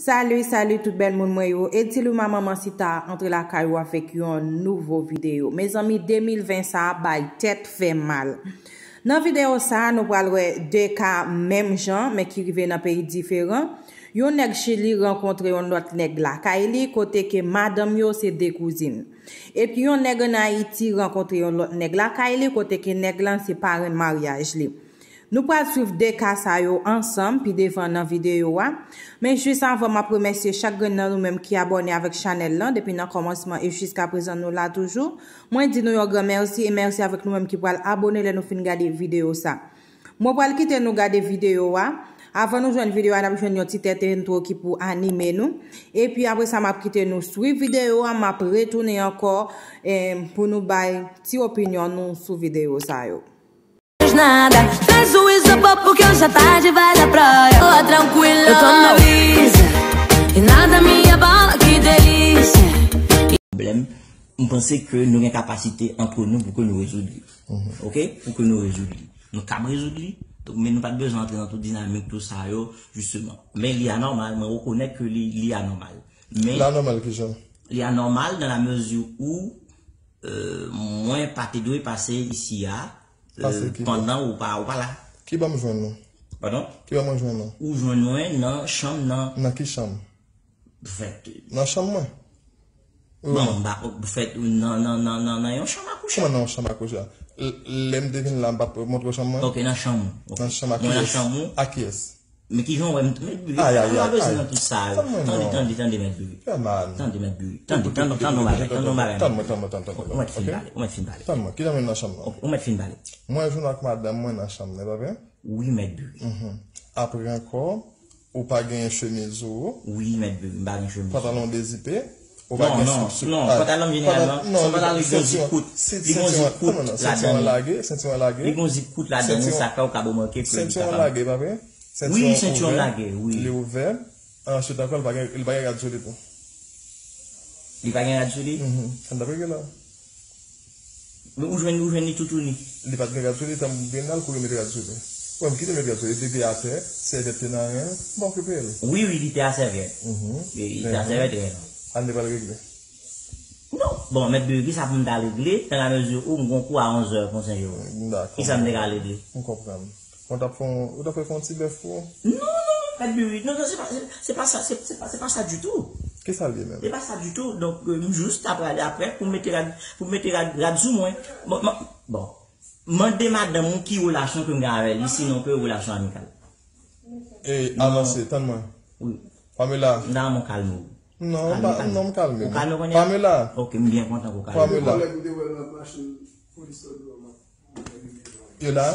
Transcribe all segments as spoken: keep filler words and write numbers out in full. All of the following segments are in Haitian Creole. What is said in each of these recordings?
Salut, salut tout bèl moun mwen yo. Ediluma Manmansita antre lakay ou avèk yon nouvo videyo. Mezanmi, de mil ven sa a bay tèt fè mal. Nan videyo sa a, nou pral wè de ka menm jan, men ki rive nan peyi diferan. Yon nèg Chili rankontre yon lòt nèg lakay li, kote ke madanm yo se de kouzin. Epi yon nèg ann Ayiti rankontre yon lòt nèg lakay li, kote ke nèg lan se parenn maryaj li. Nou pral swiv de ka sa yo ansanm pi devan nan videyo a. Men jis avan, m ap remèsye chak grenn nan nou menm ki abòne avèk chanèl lan depi nan kòmansman e jiska prezan nou la toujou. Mwen di nou yon gran mèsi e mèsi avèk nou menm ki pral abòne lè nou fin gade videyo sa. Mwen pral kite nou gade videyo a. Avan nou jwenn videyo a, n ap jwenn yon ti tèt entwo ki pou anime nou. Epi apre sa, m ap kite nou swiv videyo a, m ap retounen ankò, eh, pou nou bay ti opinyon nou sou videyo sa yo. Nada, fez o isopor porque hoje à tarde vai dar praia. Tô tranquila, eu tô na brisa. E nada me abala, que delícia. Pwoblèm, m panse ke nou gen kapasite antre nou pou ke nou rezoud li. Ok? Pou ke nou rezoud li. Nou kab rezoud li. Donk, men nou pa t bezwen antre nan tout dinamik, tout sa yo, jisteman. Men li anòmal, mwen rekonèt ke li, li anòmal. Men Li anòmal kijan? Li anòmal dans la mesure où, euh, mwen pa te dwe pase isi a, euh, Pase ki bò? Pandan ou pa, ou pa la. Ki bò m jwenn nou? Padon? Ki bò mwen jwenn nou? Ou jwenn mwen nan chanm nan. Nan ki chanm? Fèt. Nan chanm mwen? Wi, non, non. M pa, fèt, nan, nan, nan, nan, nan yon chanm akouche. Kòman nan yon chanm akouche a? L-, lè m te vin la, m pa t montre w chanm mwen? Ok, nan chanm ou. Ok. Nan chanm a kiyès? Mwen nan chanm ou. A kiyès? Men kijan w wè m, Mèt Biri, ay, ay, ay, ay, m pa bezwen nan tout sa yo. Tann mwen non. Tande, tande, tande, Mèt Biri. Tande, tande, tande yon bagay, tande yon bagay. Tann mwen, tann mwen, tann mwen, tann mwen. Ou mèt fin pale, ou mèt fin pale. Tann mwen, kijan m nan chanm nan? Ou mèt fin pale. Mwen jwenn ak madanm mwen nan chanm nan, pa vre? Wi, Mèt Biri. Mhm. Apre ankò, ou pa genyen chemiz ou. Wi, Mèt Biri, m pa gen chemiz. Pantalon dezipe. Ou pa gen sou, sou, non, pantalon jeneralman, non, se pantalon ki gen zip kout. Li gen zip kout ladan li. Sentiwon lage, sentiwon lage. Li gen zip kout ladan li, sa fè ou ka remake ke li kapab. Sentiwon lage, pa vre? Wi, sentiwon lage, wi. Li ouvè. Answit ankò, li pa gen, li pa gen rad sou li tou. Li pa gen rad sou li? Mhm. Ann ap regle la. Men ou jwenn, ou jwenn li toutouni. Li pa t gen rad sou li, tan m vin la, l kouri mete rad sou li. Wè, m kite met rad sou li, li te atè, sèvyèt te nan ren, m pa okipe l. Wi, wi, li te a sèvyèt. Mhm. Li te a sèvyèt ren. Ann te pral regle. Non. Bon, Mèt Biri, kisa pou m ta regle, dans la mesure où m gon kou a onzè konsa yo. Dakò. Kisa m te ka regle? M konprann. Bon, t ap fè yon, ou t ap fè yon ti bèf pou ou? Non, non, Mèt Biri, non, non, se pa, se, se pa sa, se, se pa, se pa sa ditou. Kisa l ye menm? Se pa sa ditou. Donk, euh, m jis ta prale apre pou m mete rad, pou m mete rad, rad sou mwen. Bon, bon, bon. Mande madanm ou ki relasyon ke m gen avè li, sinon ke relasyon amikal. E, avanse, tann mwen. Wi. Pamela. M ta renmen w kalme w. Non, kalme, pa, kalme. Non, m kalme. Ou kalme kounye a? Pamela. Ok, m byen kontan ke w kalme. Pamela. Kòlèg ou te wè l nan machin polis la dwòl la. Yo la?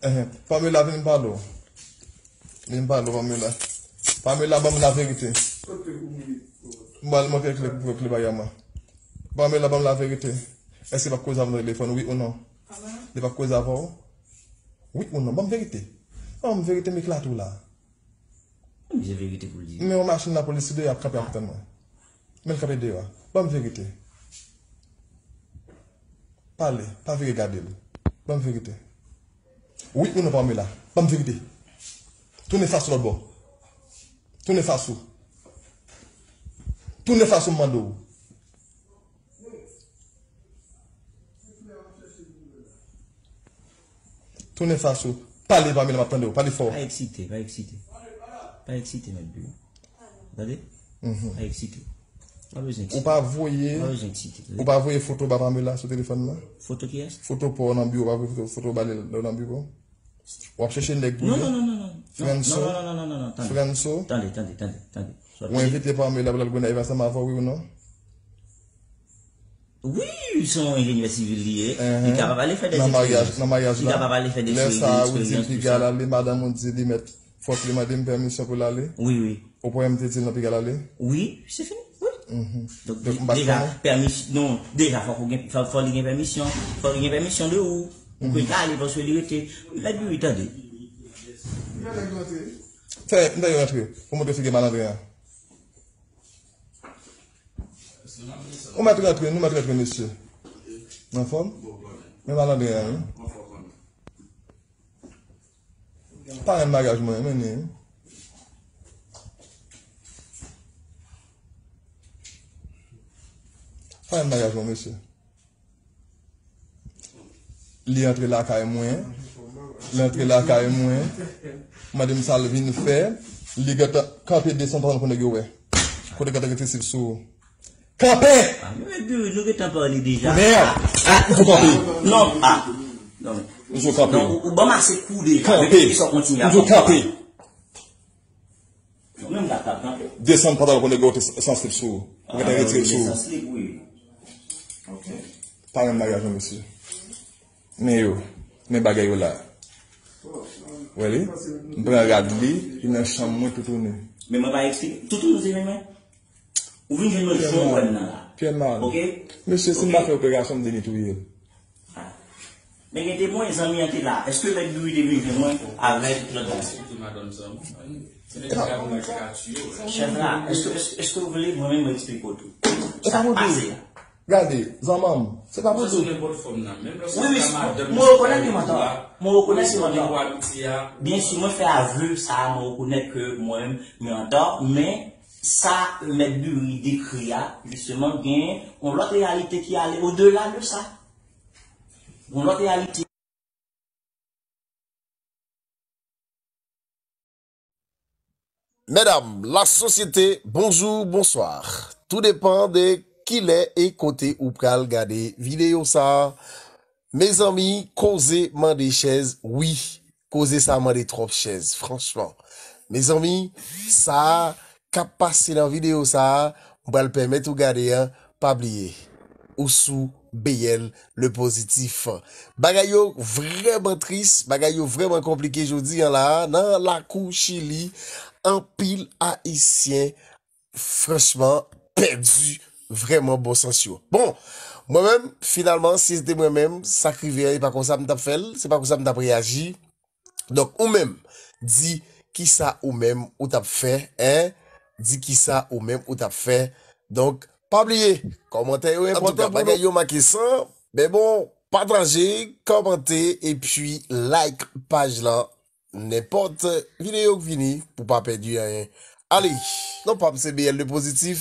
Enhen. Pamela, vin m pale w. Vin m pale w, Pamela. Pamela, ban m laverite. M pral montre kle, kle bagay mwen. Pamela, ban m laverite. Èske l p ap koze avè w nan telefòn, wi ou non? Li p ap koze avè w? Wi ou non? Ban m verite. Ban m verite, m eklate w la. Li se verite pou l di. Men yon machin lapolis sou deyò ap kanpe ap tann mwen. Men l kanpe deyò a. Ban m verite. Pale, pa vire gade l. Ban m verite. Wi ou non, Pamela? Ban m verite. Tounen fas ou lòt bò. Tounen fas ou. Tounen fas ou, m mande w. Tounen fas ou. Pale, Pamela, m ap tande w. Pale fò. Pa eksite, pa eksite. Pa eksite, Mèt Biri. Tande? Mhm. Pa eksite. Pa bezwen eksite. Ou pa voye, pa bezwen eksite, tande? Ou pa voye foto ba Pamela sou telefòn nan? Foto kiyès? Foto pa w nan biwo, ou pa voye foto, foto ba li lè w nan biwo? W ap chèche nèg pou li? Non, non, non, non, non. Franso? Non, non, non, non, non, non, tande. Franso? Tande, tande, tande, tande. Ou envite Pamela pou l al Gonayiv ansanm avè w, wi ou non? Wi, se yon enjenyè sivil li ye. Li kapab ale fè de eksperyans. Nan maryaj, nan maryaj la. Li kapab ale fè de eksperyans, tout sa. Lè sa a, ou di l piga l ale, madanm ou di li mèt, fòk li mande m pèmisyon pou l ale. Wi, wi. Ou pa wè m te di l nan piga l ale? Wi, se fini. Wi. Donk, deja, pèmis-, non, deja, fòk ou gen, fò, fò li gen pèmisyon. Fò li gen pèmisyon de ou. Pou ke l ale, paske li rete. Mèt Biri, tande. Fè, m ta yo rantre. Pou montre figi malandren an. Ou mèt rantre, nou mèt rantre, mesye. Anfòm? Men malandren an, wi. Parenn maryaj mwen, men ni. Pa yon bagay, bon, mesye. Li antre lakay mwen. Li antre lakay mwen. Mande m sa l vin fè. Li gentan kanpe desann pantalon pou nèg yo wè. Kote gentan retire slip sou ou. Kanpe! Ah, men, men, nou gentan pale deja. Mèd! Ah, ah, ou kanpe. Non, ah. Non. Ou kanpe. Non, ou, ou ban m ase kou deja. Kanpe. Depi sa w kontinye ap kanpe. Ou menm la, t ap kanpe. Desann pantalon pou nèg yo te san slip sou ou. Ou gentan retire l sou ou. San slip, wi. Ok. Pa menm bagay non, mesye. Men yo, men bagay yo la. Wè li? M pran rad li, li nan chanm mwen toutouni. Men mwen pa eksplike. Toutouni se men mwen? Ou vin jwenn mwen jan w wè m nan la. Pyè mal. Ok? Mesye, si m pa fè operasyon, m te netwaye l. Ah. Men gen temwen, zanmi an te la. Èske mèt Duri te vin jwenn mwen avèk lòt gason? Chèf la, èske, èske, èske w vle mwen menm mwen eksplike w tou? Sa k pase a? Gade, zanmanm, se pa pou di. Wi, wi, mwen rekonèt ke mwen tò. Mwen rekonèt ke mwen tò. Byen si mwen fè avwe sa a, mwen rekonèt ke mwen menm mwen antò, men sa mèt Duri dekri a, jisteman, gen yon lòt reyalite ki ale odela de sa. Yon lòt reyalite. Medam, lasosyete, bonjou, bonswa. Tou depan de kilè e kote ou pral gade videyo sa a. Mezanmi, koze mande chèz, wi. Koze sa mande twòp chèz, franchman. Mezanmi, sa a k ap pase nan videyo sa a, m pral pèmèt ou gade an, pa bliye. Ou sou B L Le Positif. Bagay yo vrèman tris, bagay yo vrèman konplike jodi an la a, nan lakou Chili, anpil Ayisyen, franchman, pèdi vrèman bon sans yo. Bon, mwen menm, finalman, si se te mwen menm, sa k rive an, e pa konsa m t ap fè l, se pa konsa m t ap reyaji. Donk, ou menm, di kisa ou menm ou t ap fè, en? Di kisa ou menm ou t ap fè. Donk, pa bliye, kòmantè yo enpòtan pou nou. Bagay yo make san, men bon, pataje, kòmante, epi like paj lan. Nenpòt videyo k vini pou pa pèdi anyen. Ale, non pa m se B L Le Positif,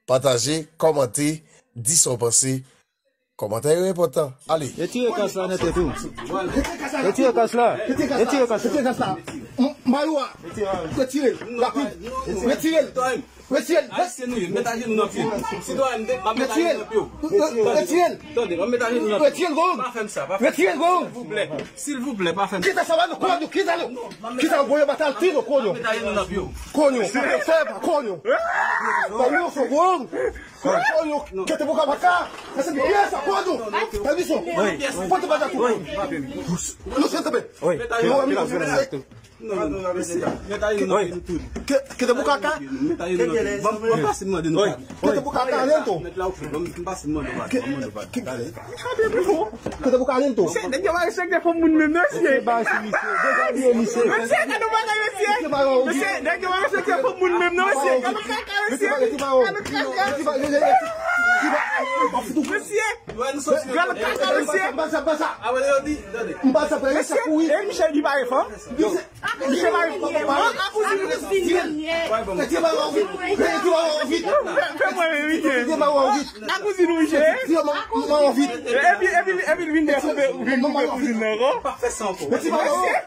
pataje, kòmante, di sa w panse. Kòmantè yo enpòtan. Ale. Retire kas la nan tèt ou. Retire kas la. Retire kas la. Retire kas la. M-, mayo a. Retire l. Rapid. Retire l. Retire l. Ayisyen nou ye, met ajenou nan pye m. Sitwayen, m met ajenou nan pye w. Retire l. Tande, m met ajenou nan pye w. Retire l, gwo. Pa fè m sa, pa fè m sa. Retire l, gwo. Silvouplè. Silvouplè, pa fè m sa. Kite sa, ba nou, konyo, kite nou. Kite nou, voye batal, tire nou, konyo. Met ajenou nan pye w. Konyo, fè pa, konyo. Konyo, fò, gwo. Konyo, kete pou ka pa ka. Sa se pyès sa, konyo. Pèmisyon. Pote bagay tou. Nou se tebe. Wi. Non, non, non, mesye. Ke-, kete pou kaka? Ban m pase mande nou. Kete pou kaka, Lento. Kete pou kaka, Lento. Nèg yo pa respekte fanm moun menm, non, mesye. Mesye, gade yon bagay, mesye. Mesye, nèg yo pa respekte fanm moun menm, non, mesye. Gade kaka, mesye. Gade kaka. Mesye, gade kaka, mesye. Mesye, e misye li pa refò. Misye pa refò. Kouzin mwen. Fè mwen, wi, misye. A kouzin ou, misye. Epi, epi, epi l vin dekoupe, vin koupe kouzin nan ankò. Mesye.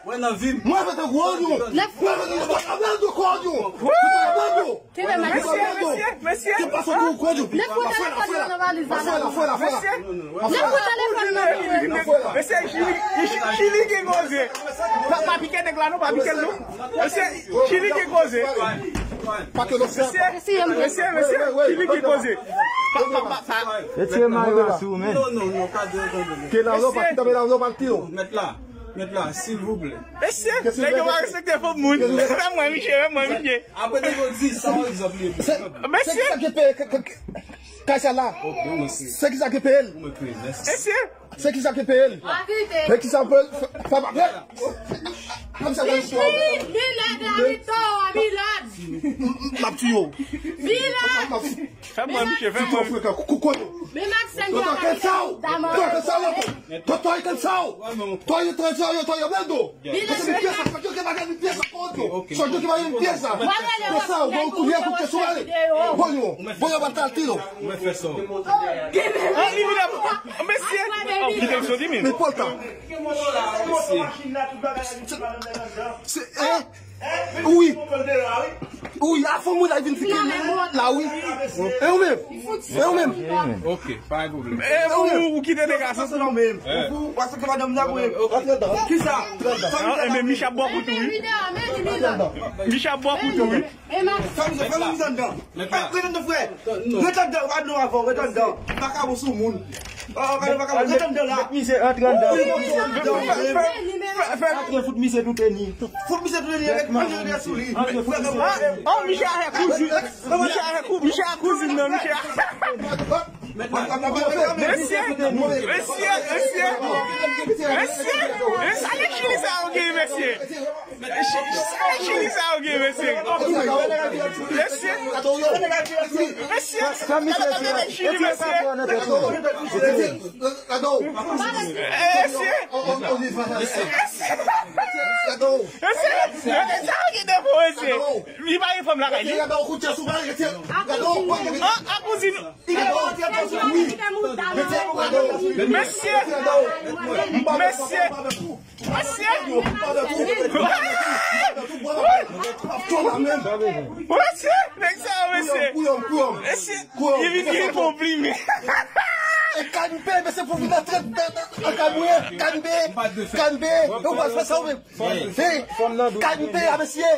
Mesye, mesye, mesye. Mesye. Mesye, Chili, Chili gen koze. Pa, pa pike nèg la non, pa pike l non. Mesye, Chili gen koze. Mesye, mesye, mesye, Chili gen koze. Pa, pa, pa, pa. Retire mayo a sou ou, men. Ke la, non, pa kite la, non, pa l tire w. Mèt la, mèt la, silvouplè. Mesye, nèg yo pa respekte fanm moun. Fè mwen, misye, fè mwen, misye. Apre nèg yo di, sa, egzanp, li. Mesye. Se ki sa ki peye, ke, ke, ke, kay sa la? Se ki sa ki peye l? Mesye. Se ki sa ki peye l? Se ki sa pou fè pa pè? Kòm sa pral istwa. Milad la, Victor, Milad. M ap tiye w. Milad. Fè mwen, miche, fè mwen. Frekan, kou, kou, kou. Men Maxime, Toto, kèt sa w. Toto, kèt sa w. Toto, kèt sa w. Toto, kèt sa w. Toto, kèt sa w. Pase m pyès la, chak jou ki pa gen pyès la, konn yo. Chak jou ki pa gen pyès la. Pyès la, ou bon, kounye a, kout sou ale. Bon, yo, bon, yo, pa tal tiro. Mwen fè sa. Ah, li vin ap, mesye. Kite m soti, men. Men pòl ta. Se, eh, wi. Wi, a fò moun la vin fike la, wi. E ou menm? E ou menm? Ok. Pa gen pwoblèm. E, ou, ou kite nèg la santi non menm. Ou, ou, ou, ou, madanm nan, wi. Kisa? Ah, e men Micha bò kout ou, wi. Micha bò kout ou, wi. Fè m, fè m ret anndan. Ret anndan, frè. Ret anndan, pa nou avan, ret anndan. Vakabon sou moun. Oh, gade vakabon, ret anndan la. Met misye antre anndan. Antre, fout misye tout teni. Fout misye tout teni, avèk manje de sou li. Antre, fout misye. Ah, oh, Micha a fè kouzin. Micha a fè kou-, Micha a kouzin nan, Micha. Mesye, mesye, mesye, mesye, mesye, sa lechini sa yo gen, mesye. Sa lechini sa yo gen, mesye. Mesye, mesye, mesye, mesye. Mesye, mesye, mesye, sa yo gen devan, mesye. Li pa gen fanm lakay li. An, an kouzin. Mesye. Mesye. Mesye. Mesye. Nèg sa yo, mesye. Mesye. Li vin gen konpliman. E kanpe, mesye, pou vin antre nan kanpe. Kanpe. Ou pa fè sa ou menm. Hey, kanpe a, mesye.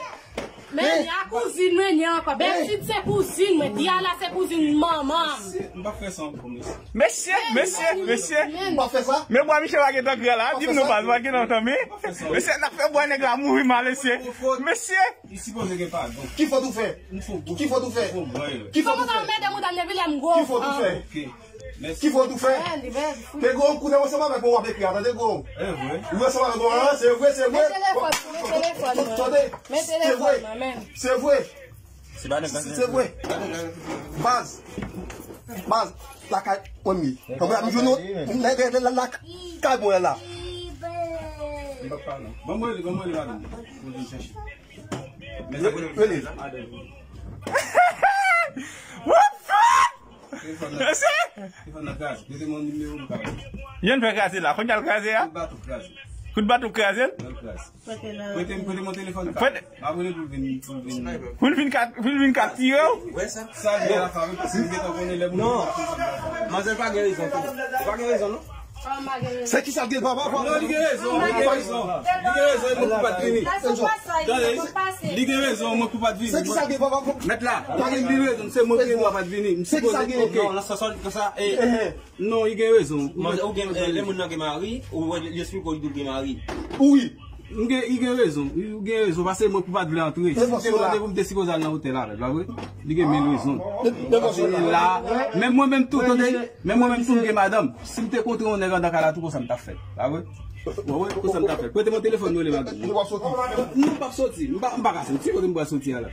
Men a kouzin mwen ni ankò. Bèlchit se kouzin mwen. Diala se kouzin manman m. M pa fè sa ankò, mesye. Mesye, mesye, mesye. M pa fè sa. Men bwa Michel pa gentan gran la. Di m non, baz, pa gentan tanmen. Mesye, n ap fè bwa nèg la mouri mal, mesye. Mesye. Li sipoze gen padon. Ki fòt ou fè? Ki fòt ou fè? Ki fòt ou fè? Ki fòt ou fè? Ki fòt ou fè? Te gwo kounye w ansanm avèk mwen w ap ekri a, tande gwo. Ou ansanm avèk mwen, se vre, se vre. Tande, se vre. Se vre. Se vre. Baz. Baz. Lakay mwen m ye. Konprann, m jwenn ou lakay mwen la. Ban mwen li, ban mwen li, madanm. Mwen vin chèche. Rele. What the fuck? Mesye! Jan fè kraze la. Konnya l kraze a? Kout bato kraze l? Prete m, prete m yon telefòn. Prete. Pou l vin, pou l vin ka, pou l vin ka tire w? Sa vle la fami, paske m gentan konnen lè moun. Non. Manzè pa gen rezon tou. Ou pa gen rezon, non? Se ki sa l gen, papa? Non, li gen rezon, li gen rezon. Li gen rezon, e mwen ki pa t vini. Tande, li gen rezon, mwen ki pa t vini. Se ki sa l gen, papa? Mèt la, pa gen pil rezon, se mwen ki gen dwa pa t vini. M sipoze, ok. Non, nan sans sa, konsa, e, non, li gen rezon. Ou gen, e, lè moun nan gen mari, ou wè, li esplike w li gen mari. Wi. M gen, li gen rezon. Li gen rezon. Paske mwen pou pa t vle antre. Si te mande pou m te sipoze al nan otèl avè l, pa vre? Li gen mil rezon. Paske li la. Men mwen menm tou, tande, men mwen menm tou, m gen madanm. Si m te kontre yon nèg anndan kay la tou, konsa m t ap fè. Pa vre? Ou wè, konsa m t ap fè. Prete mwen telefòn, nou rele madanm. Non, m p ap soti. M pa, m pa ka soti. Kote m pral soti a la?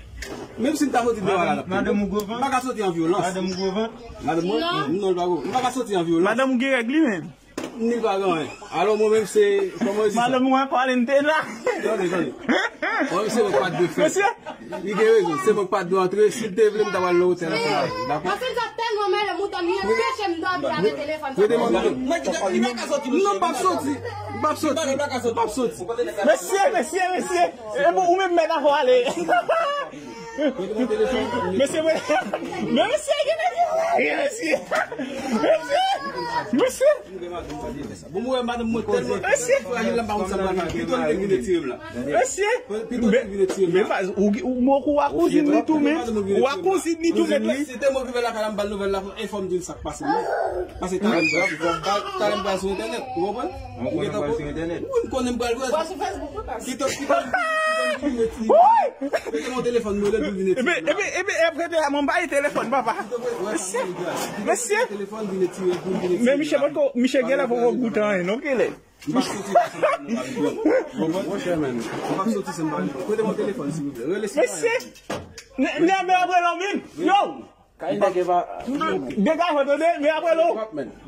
Menm si m ta soti deyò a la, m pa ka soti an vyolans. Madanm ou gwo vant? Madanm mwen? Non, l pa gwo. M pa ka soti an vyolans. Madanm ou gen règ li menm? Ni pa gen anyen. Alò, mwen menm se, kòman yo di sa? Madanm mwen ankò ale, m te la. Tande, tande. Mwen menm se mwen k pa t dwe fè. Mesye. Li gen rezon, se mwen k pa t dwe antre. Si l te vle, m ta pral nan otèl ansanm avè l. Dakò? Paske m t ap tèlman mele mouton, li anpeche m dòmi avèk telefòn sa. Prete mwen mouton. Non, m p ap soti. M p ap soti. M p ap soti. Mesye, mesye, mesye. E bon, ou menm mèt avè w ale. Mesye, men, men mesye, gen nèg yo, mesye. Mesye, mesye. Bon, mwen, madanm mwen tèlman frajil la, m pa konn sa m pral fè. Pito li te vin retire m la. Mesye. Pito li te vin retire m la. Men, men, ou, ou, ou, ou a kouzin li tou, men. Ou a kouzin li tou, men. Si te mwen ki vin lakay la, m ba l nouvèl la, enfòm di l sa k pase, men. Pase talè m pral, talè m pral sou entènèt, ou konprann? Ou gentan pral sou entènèt. Wi, m konnen m pral wè. Pito, pito, pito. Woy! Prete mwen telefòn mwen, lè pou vin etire. Epi, epi, epi, e prete a, mwen bay telefòn, papa. Mesye, mesye. Telefòn vin etire, pou vin etire. Men misye poko, misye genlè poko goute anyen, non, kilè. M p ap soti la san m pa li pran. Konprann? Monchè, men, m p ap soti san m pa li pran. Prete mwen telefòn, silvouplè. Rele sitwayen. Mesye, nè, nè, men apre lòm, yo! Kay nèg e pa. Degaje w tande, men apre lòm.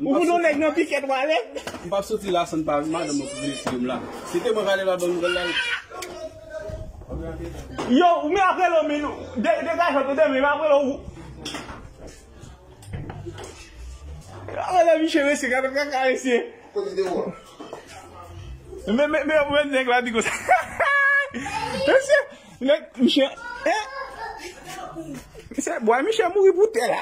Ou vin yon nèg nan pikèt w ale. M p ap soti la san m pa madanm mwen pou vin etire m la. Si te mwen k ale ladan m pral la. Yo, men apre lòm, men degaje w tande, men apre lòm. Ala misye, mesye, gade kaka, mesye. Men, men, men, men nèg la di konsa. Mesye, nèg, misye, eh? Misye, bwa, misye mouri pou tè la.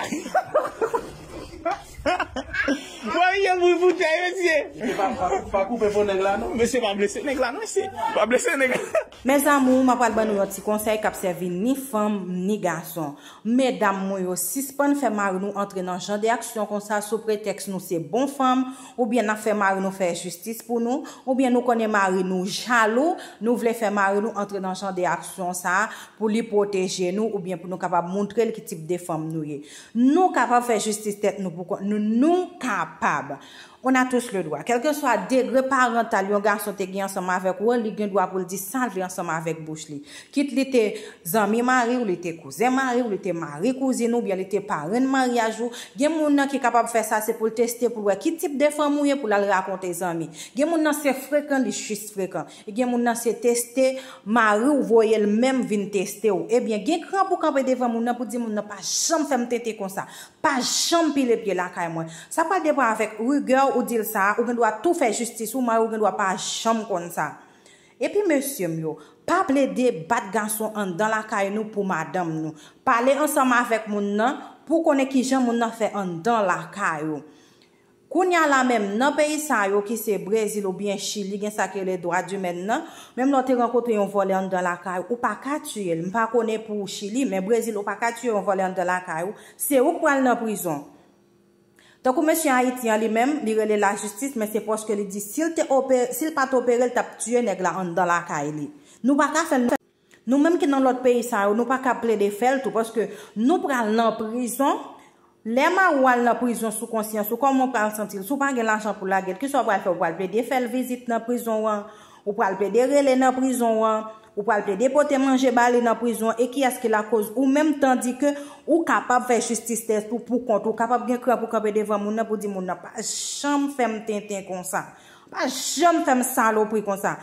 Bwa, misye mouri pou tè, mesye. Pa, pa, pa koupe po nèg la, non. Mesye, pa blese nèg la, non, mesye. Pa blese nèg la. Mes amours, m ap pral ban nou yon ti konsèy k ap sèvi ni fanm, ni gason. Medam mwen yo, sispann fè mari nou antre nan jan de aksyon konsa sou pretèks nou se bon fanm, oubyen n ap fè mari nou fè jistis pou nou, oubyen nou konnen mari nou jalou, nou vle fè mari nou antre nan jan de aksyon sa a pou li pwoteje nou, oubyen pou nou kapab montre l ki tip de fanm nou ye. Nou kapab fè jistis tèt nou pou kont nou, nou kapab. On a tous le droit. Kèlkeswa degre parantal yon gason te gen ansanm avèk ou an, li gen dwa pou l di sa l vle ansanm avèk bouch li. Kit li te zanmi mari w, li te kouzen mari w, li te mari kouzin ou, oubyen li te parenn maryaj ou. Gen moun nan ki kapab fè sa, se pou l teste, pou l wè ki tip de fanm ou ye, pou l al rakonte zanmi. Gen moun nan se frekan, li jis frekan. E gen moun nan se teste, mari w voye l menm vin teste w. Ebyen, gen kran pou kanpe devan moun nan pou di moun nan pa janm fè m tenten konsa. Pa janm pile pye lakay mwen. Sa pral depann avèk rigè ou di l sa, ou gen dwa tou fè jistis ou, mari w gen dwa pa janm konn sa. Epi mesye m yo, pa plede bat gason anndan lakay nou pou madanm nou. Pale ansanm avèk moun nan pou konnen kijan moun nan fè anndan lakay ou. Kounye a la menm, nan peyi sa yo ki se Brezil oubyen Chili, gen sa ki rele dwa imèn nan, menm lè w te rankontre yon vòlè anndan lakay ou, ou pa ka tiye l. M pa konnen pou Chili, men Brezil, ou pa ka tiye yon vòlè anndan lakay ou, se ou k pral nan prizon. Tankou mesye Ayiti an li menm, li rele lajistis, men se paske li di si l te ope-, si l pa t opere, l t ap tiye nèg la anndan lakay li. Nou pa ka fè l. Nou menm ki nan lòt peyi sa yo, nou pa ka plede fè l tou, paske nou pral nan prizon. Lè mari w al nan prizon sou konsyans ou, kòman w pral santi l? Si w pa gen lajan pou lage l, kisa w pral fè? W pral plede fè l vizit nan prizon an? Ou pral plede rele nan prizon an, ou pral plede pote manje ba li nan prizon an, e kiyès ki lakoz ou menm, tandike ou kapab fè jistis tèt ou pou kont ou, ou kapab gen kran pou kanpe devan moun nan pou di moun nan pa janm fè m tenten konsa, pa janm fè m salopri konsa.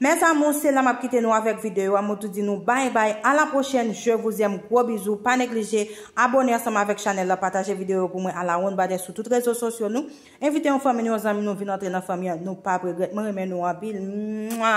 Mes amours, se la m ap kite nou avèk videyo a, mwen tou di nou bye bye, à la prochaine, je vous aime, gwo bizou, pa neglije abòne ansanm avèk chanèl la, pataje videyo yo pou mwen, à la ronde, ba dè sou tout rezo sosyo nou, envite yon fanmi nou, yon zanmi nou vin antre nan fanmi an, nou p ap regrèt, mwen renmen nou anpil. Mwa.